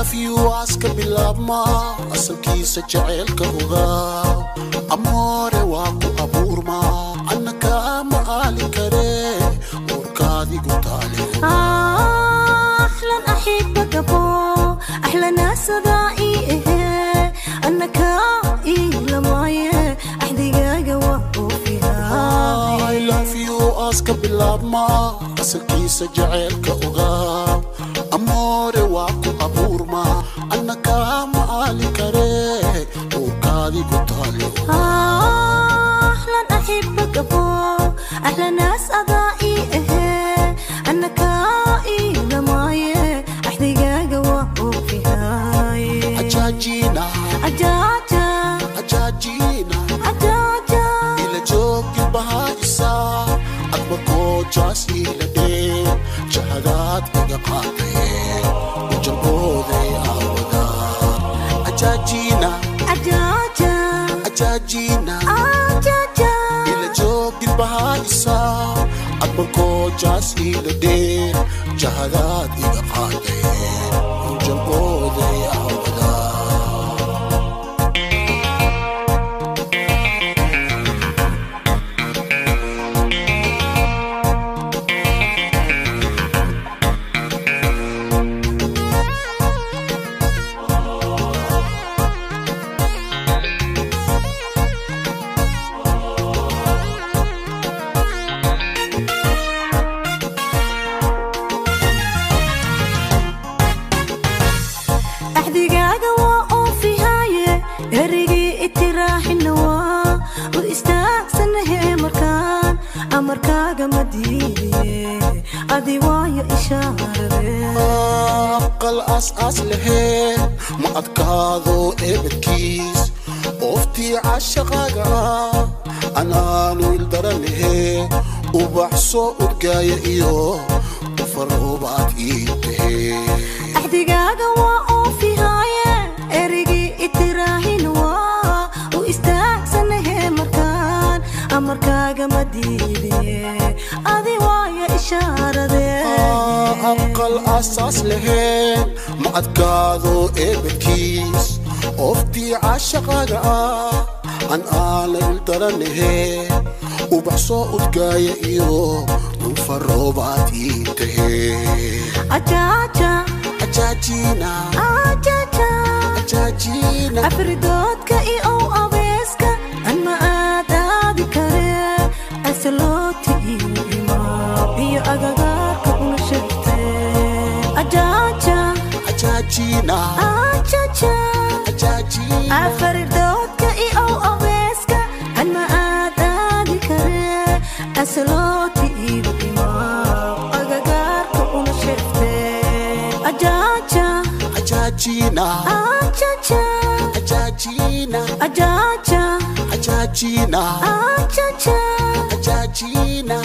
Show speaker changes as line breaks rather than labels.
Love you aska bilaabma asalkiisa jaceylka ogaa amoore waa ku abuurma anna kaama aali karee uurkaadigu taale.
أحلى أحبك أبو أحلى ناس ضائي أنك إلى معي أحدقاق وفيها.
I love you aska bilaabma asalkiisa jaceylka ogaa amoore waa ku abuurma anna kaama aali karee uurkaadigu taale.
أحلى أحبك أبو أحلى ناس أضائي أنك إلى معي أحدقاق وفيها.
Ajaajina.
أجاجا.
Ajaajina.
أجاجا.
Ila joogi bahaisa adba koojaas ila dhee jahadaad iga qaatee ujalbooday aawada ajaajina.
أجاجا.
Ajaajina.
أجاجا.
Ila joogi bahaisa adba koojaas ila dhee jahadaad iga qaatee ujalbooday aawada.
أحدقاق وأوفيهاي erigii itiraaxina waa u istaagsanahee markaan amarkaaga ma diidiye adi waayo ishaarade.
Aqal aas-aas laheen ma adkaado eebadkiis ooftii cashaqaaga ah anaanu ildaranahe ubax soo udgaaya iyo ufaroobaad ii tahee.
Axdigaaga waa oofihaaye erigii itiraahin waa u istaagsanahee markaan amarkaaga ma diidiye adi waayo ishaarade.
Aqal aasaas laheen ma adkaado eebadkiis ooftii cashaqaaga ah an aana ildaranahe ubax soo udgaaya iyo ufaroobaad ii tahee.
Ajaaja.
Ajaajina.
Ajaaja.
Ajaajina.
Afridoodka iyo abeeska an ma aadaadi kare asalooti iyo imaam iyo agagaarka una sheegte ajaaja.
Ajaajina.
Ajaaja.
Ajaajina.
Afridoodka iyo abeeska an ma aadaadi kare asalooti iyo imaam agagaarka una sheegte ajaaja.
Ajaajina.
Ajaaja.
Ajaajina.
Ajaaja.
Ajaajina.
Ajaaja.
Ajaajina.